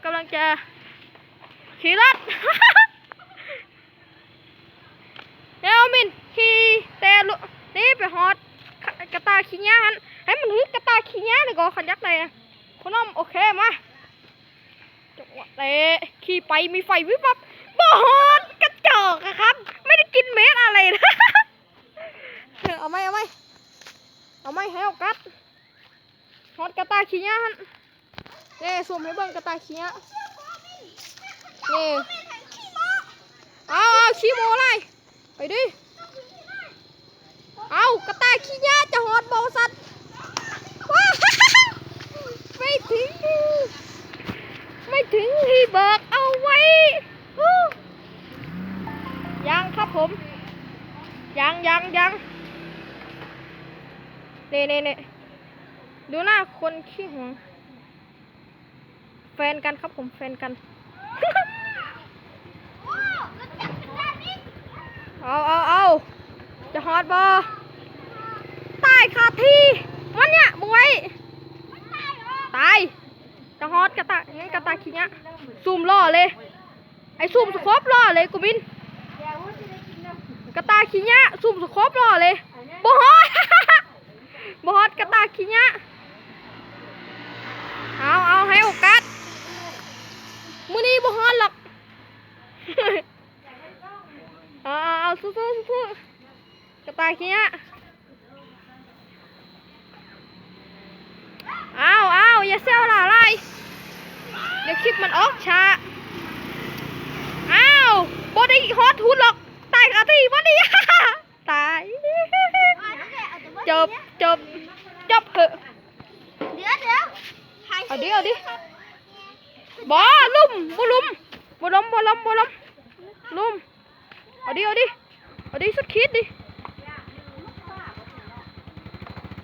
ກຳລັງຈະຂີ່ລົດ ແລ້ວມິນຂີ່ແຕ່ລຸ ນີ້ໄປຮອດກະຕ່າຂີ້ຫຍ້າຫັ້ນ ໃຫ້ມັນຖືກກະຕ່າຂີ້ຫຍ້າແລ້ວກໍຄັນຢາກໄດ້ນະ ພໍ່ໜຸ່ມ ໂອເຄ ມາ ຈັງຫວະແລະ ຂີ່ໄປມີໄຟວິບວັບ ບໍ່ຮອດ ກະຈອກອະຄັບ ໄມ່ໄດ້ກິນເມັດອະໄລ ເອົາໃໝ່ ເອົາໃໝ່ ເອົາໃໝ່ ໃຫ້ໂອກາດ ຮອດກະຕ່າຂີ້ຫຍ້າຫັ້ນ ເດ້ ຊູມໃຫ້ເບິ່ງກະຕ່າຂີ້ຫຍ້າ ເດ້ ເອົາ ເອົາ ຂີ້ໂມ້ຫຼາຍ ໄປດິ ເອົາ ກະຕ່າຂີ້ຫຍ້າຈະຮອດບໍ່ສັດ ວ້າ ໄມ່ເຖິງ ໄມ່ເຖິງທີ່ບອກເອົາໄວ້ ຍັງຄັບຜົມ ຍັງ ຍັງ ຍັງ ເນ່ໆໆ ດູໜ້າຄົນຂີ້ຫວງ ແຟນກັນຄັບຜົມ ແຟນກັນ ເອົາ ເອົາ ເອົາ ຈະຮອດບໍ່? ຕາຍຄາທີ່ ມັນເນຍ ບໍ່ໄຫວ ຕາຍ ຈະຮອດກະຕາ ຍັງກະຕາຂີ້ຫຍ້າ ຊູມຫຼໍ່ເລີຍ ໄອ້ຊູມສະໂຄບຫຼໍ່ເລີຍກູມິນ ກະຕາຂີ້ຫຍ້າ ຊູມສະໂຄບຫຼໍ່ເລີຍ ບໍ່ຮອດ ບໍ່ຮອດກະຕາຂີ້ຫຍ້າ ເອົາ ເອົາ ໃຫ້ໂອກາດ ມື້ນີ້ບໍ່ຮອດຫຼອກ ເອົາ ເອົາ ເອົາ ສູ້ໆ ສູ້ໆ ກະຕ່າຂີ້ຫຍ້າ ເອົາ ເອົາ ຢ່າແຊວຫຼາຍ ດຽວຄລິບມັນອອກຊ້າ ເອົາ ບໍ່ໄດ້ຮອດຮຸນຫຼອກ ຕາຍຄາທີ່ບໍ່ດີ ຕາຍ ຈົບ ຈົບ ຈົບເຖາະ ດຽວ ດຽວ ເອົາດິ ເອົາດິ ບໍ່ ລຸ່ມ ບໍ່ລຸ່ມ ບໍ່ລົ້ມ ບໍ່ລົ້ມ ບໍ່ລົ້ມ ລຸ່ມ ເອົາດິ ເອົາດິ ເອົາດິ ສຸດຂີດດິ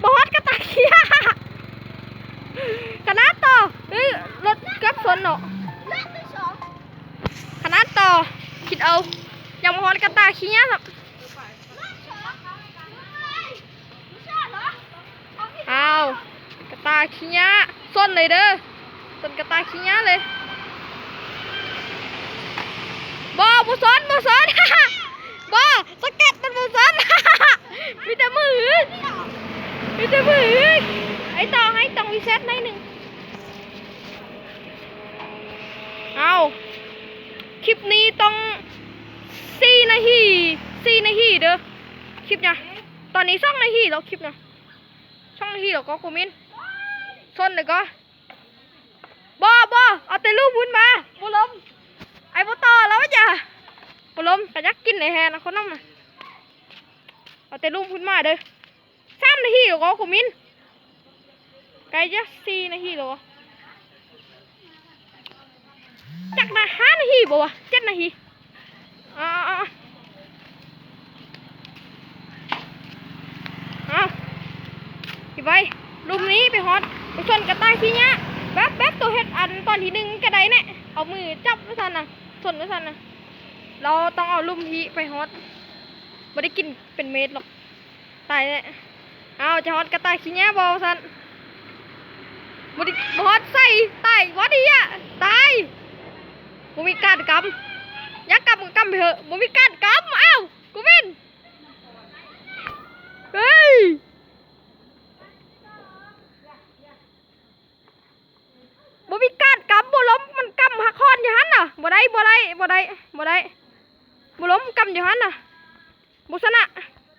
ບໍ່ຮອດກະຕ່າຂີ້ຫຍ້າ ຂະໜາດຕໍ່ ເອີ ລົດເກືອບຊົນເນາະ ຂະໜາດຕໍ່ ຄິດເອົາ ຍັງບໍ່ຮອດກະຕ່າຂີ້ຫຍ້າຊ້ຳ. ອ້າວ ກະຕ່າຂີ້ຫຍ້າ ຊົນເລີຍເດີ ຊົນກະຕ່າຂີ້ຫຍ້າເລີຍ ບໍ່ ບໍ່ຊົນ ບໍ່ຊົນ ບໍ່ ສະກັດມັນບໍ່ຊົນ ມີແຕ່ມື ມີແຕ່ມື ໄອ້ຕໍ່ ໃຫ້ຕ້ອງຣີເຊັດໜ້ອຍໜຶ່ງ ເອົາ ຄລິບນີ້ຕ້ອງສີ່ນາທີ ສີ່ນາທີເດີ ຄລິບນະ ຕອນນີ້ສອງນາທີແລ້ວ ຄລິບນະ ສອງນາທີແລ້ວກໍກູມິນ ຊົນແລ້ວກໍ ບໍ່ ບໍ່ ເອົາແຕ່ລຸ່ມພຸ້ນມາ ບໍ່ລົມ ໄອ້ບໍ່ຕໍ່ແລ້ວຈ້າ ບໍ່ລົມ ກະຢາກກິນແທ້ນະ ຄົນນຳນະ ເອົາແຕ່ລຸ່ມພຸ້ນມາເດີ ສາມນາທີແລ້ວກໍຄູມິນ ໃກ້ຈະສີ່ນາທີແລ້ວ ຈັກນະ ຫ້ານາທີບໍ່ວະ ເຈັດນາທີ ເອົາ ເອົາ ເອົາ ເອົາ ຊິໄປ ລຸ່ມນີ້ໄປຮອດ ໄປຊົນກະຕ່າຂີ້ຫຍ້າ ແບບ ແບບໂຕເຮັດອັນຕອນທີໜຶ່ງກະໄດ້ແນະ ເອົາມືຈັບໄວ້ຊັ້ນນະ ຊົນໄວ້ຊັ້ນນະ ລາວຕ້ອງເອົາລຸ່ມທີ່ໄປຮອດ ບໍ່ໄດ້ກິນເປັນເມັດຫຼອກ. ຕາຍແລ້ວ ອ້າວ ຈະຮອດກະຕ່າຂີ້ຫຍ້າບໍ່ຊັ້ນ ບໍ່ໄດ້ ບໍ່ຮອດໃສ ຕາຍ ບໍ່ດີອະ ຕາຍ ບໍ່ມີການກຳ ຢາກກຳກໍກຳໄປເຖາະ ບໍ່ມີການກຳ ອ້າວ ກູເວັນ ເຮີ້ຍ ບໍ່ມີການກຳ ບໍ່ລົມ ມັນກຳຫັກຮ່ອນຢູ່ຫັ້ນນະ ບໍ່ໄດ້ ບໍ່ໄດ້ ບໍ່ໄດ້ ບໍ່ໄດ້ ບໍ່ລົມ ກຳຢູ່ຫັ້ນນະ ບໍ່ຊະນະ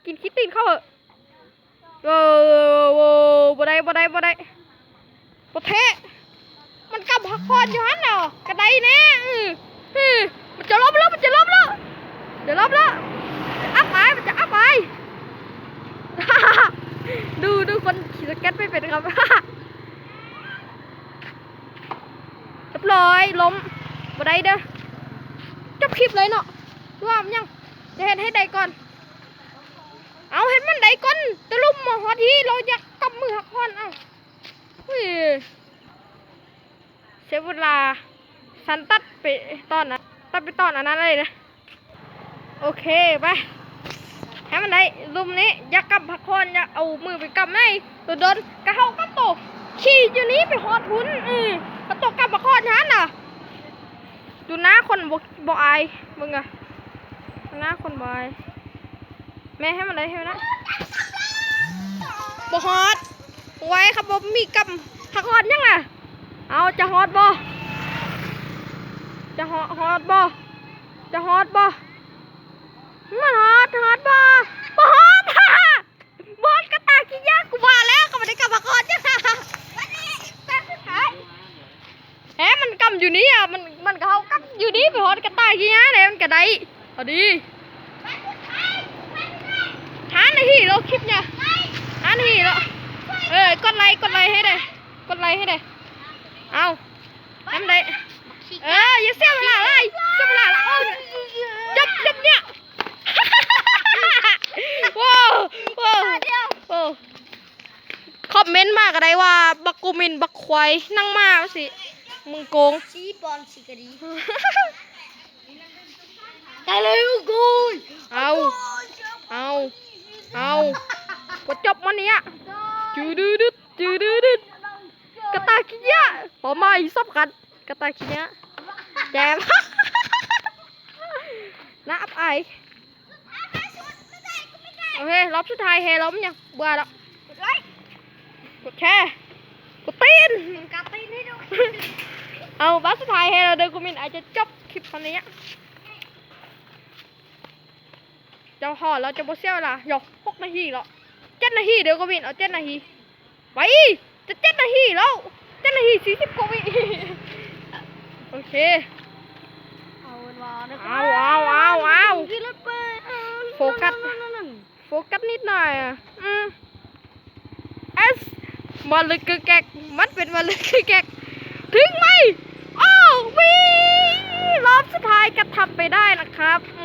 ກິນຂີ້ຕີນເຂົາເຫາະ ເອີ ບໍ່ໄດ້ ບໍ່ໄດ້ ບໍ່ໄດ້ ບໍ່ແທ້ ມັນກຳຫັກຮ່ອນຢູ່ຫັ້ນນະ ກະໄດ້ແນ່ ອື ອື ມັນຈະລົ້ມແລ້ວ ມັນຈະລົ້ມແລ້ວ ຈະລົ້ມແລ້ວ ຈະອັບອາຍ ມັນຈະອັບອາຍ ດູ ດູຄົນຂີ່ສະເກັດໄປເປັນຄັບ ຮຽບຮ້ອຍ ລົ້ມ ບໍ່ໄດ້ເດີ ຈົບຄລິບເລີຍເນາະ ຫຼືວ່າມັນຍັງ ຈະເຮັດໃຫ້ໄດ້ກ່ອນ ເອົາ ເຮັດມັນໄດ້ກ່ອນ ຕະລຸມມາຮອດທີ່ ລາວຢາກກຳມືຫັກຮ່ອນ ເອົາ ເຮີ້ຍ ເສຍເວລາ ສັນຕັດໄປຕອນ ຕັດໄປຕອນອັນນັ້ນເລີຍນະ ໂອເຄ ໄປ ໃຫ້ມັນໄດ້ ລຸ່ມນີ້ ຢາກກຳຜັກຜ່ອນ ຢາກເອົາມືໄປກຳໃນ ໂດນໆ ກະເຮົາກຳໂຕ ຂີ່ຢູ່ນີ້ໄປຮອດພຸ້ນ ເອີ ກຳໂຕກຳຜັກຜ່ອນຫັ້ນນະ ໜ້າຄົນບໍ່ ບໍ່ອາຍ ເບິ່ງກະ ໜ້າຄົນບໍ່ອາຍ. ແມ່ ໃຫ້ມັນໄດ້ ໃຫ້ມັນໄດ້ ບໍ່ຮອດ. ໄວ້ ຄັນບໍ່ມີກຳ ຫາກຮອດຫຍັງລະ? ເອົາ ຈະຮອດບໍ່? ຈະຮອດ ຮອດບໍ່? ຈະຮອດບໍ່? ມັນຮອດ ຮອດບໍ່? ບໍ່ຮອດ ບໍ່ຮອດ. ກະຕ່າຂີ້ເຫຍື້ອ ກູວ່າແລ້ວ ກະບໍ່ໄດ້ກຳມາຮອດຫຍັງ. ແທ້ ມັນກຳຢູ່ນີ້ອະ ມັນ ມັນກະເຮົາກຳຢູ່ນີ້ ໄປຮອດກະຕ່າຂີ້ເຫຍື້ອເດ້ ມັນກະໄດ້. ເອົາດີ ຫ້ານາທີແລ້ວ ຄລິບນີ້ ຫ້ານາທີແລ້ວ. ເອີ ກົດໄລ ກົດໄລໃຫ້ແດ່ ກົດໄລໃຫ້ແດ່. ເອົາ ໃຫ້ມັນໄດ້ ເອີ ຢ່າເສຍເວລາຫຼາຍ ເສຍເວລາຫຼາຍ. ໂອ້ຍ ຈົບ ຈົບເນີ້ຍ. ໂອ້ ໂອ້ ໂອ້ ຄອມເມັນມາກະໄດ້ວ່າ ບັກກູມິນ ບັກຄວາຍ ໜັງໝາ ວ່າຊີ້ ມຶງໂກງ ຊີ້ບອນ ຊີ້ກະດີ. ຕາຍແລ້ວ ໂກຍ ເອົາ ເອົາ ເອົາ ບໍ່ຈົບມັນນີ້ອະ. ຈືດ ຈືດ ຈືດ ຈືດ ກະຕ່າຂີ້ເຫຍື້ອ ເປົ້າໝາຍສຳຄັນ ກະຕ່າຂີ້ເຫຍື້ອ ແຈມ ໜ້າອັບອາຍ. ໂອເຄ ລອບສຸດທ້າຍແຮລອບມັນຍັງ ເບື່ອແລ້ວ. ກົດໄລ ກົດແຊ ກົດຕີນ ກະຕີນໃຫ້ດູ. ເອົາ ບາດສຸດທ້າຍແຮລອບເດີ ກູມິນ ອາດຈະຈົບຄລິບເທົ່ານີ້. ເຈົ້າຮອດແລ້ວ ເຈົ້າບໍ່ເສຍເວລາ. ຢອກ ຫົກນາທີແລ້ວ ເຈັດນາທີເດີ ກູມິນ ເອົາເຈັດນາທີ. ໄປ ຈະເຈັດນາທີແລ້ວ ເຈັດນາທີສີ່ສິບກວ່າວິ. ໂອເຄ ເອົາ ເອົາ ເອົາ ເອົາ ໂຟກັດ ໂຟກັດນິດໜ້ອຍ. ອືມ ເອັສ ມະລຶກກຶກແກັກ ມັນເປັນມະລຶກກຶກແກັກ. ເຖິງໄໝ? ໂອ້ ວີ ລອບສຸດທ້າຍກະທຳໄປໄດ້ນະຄັບ. ອື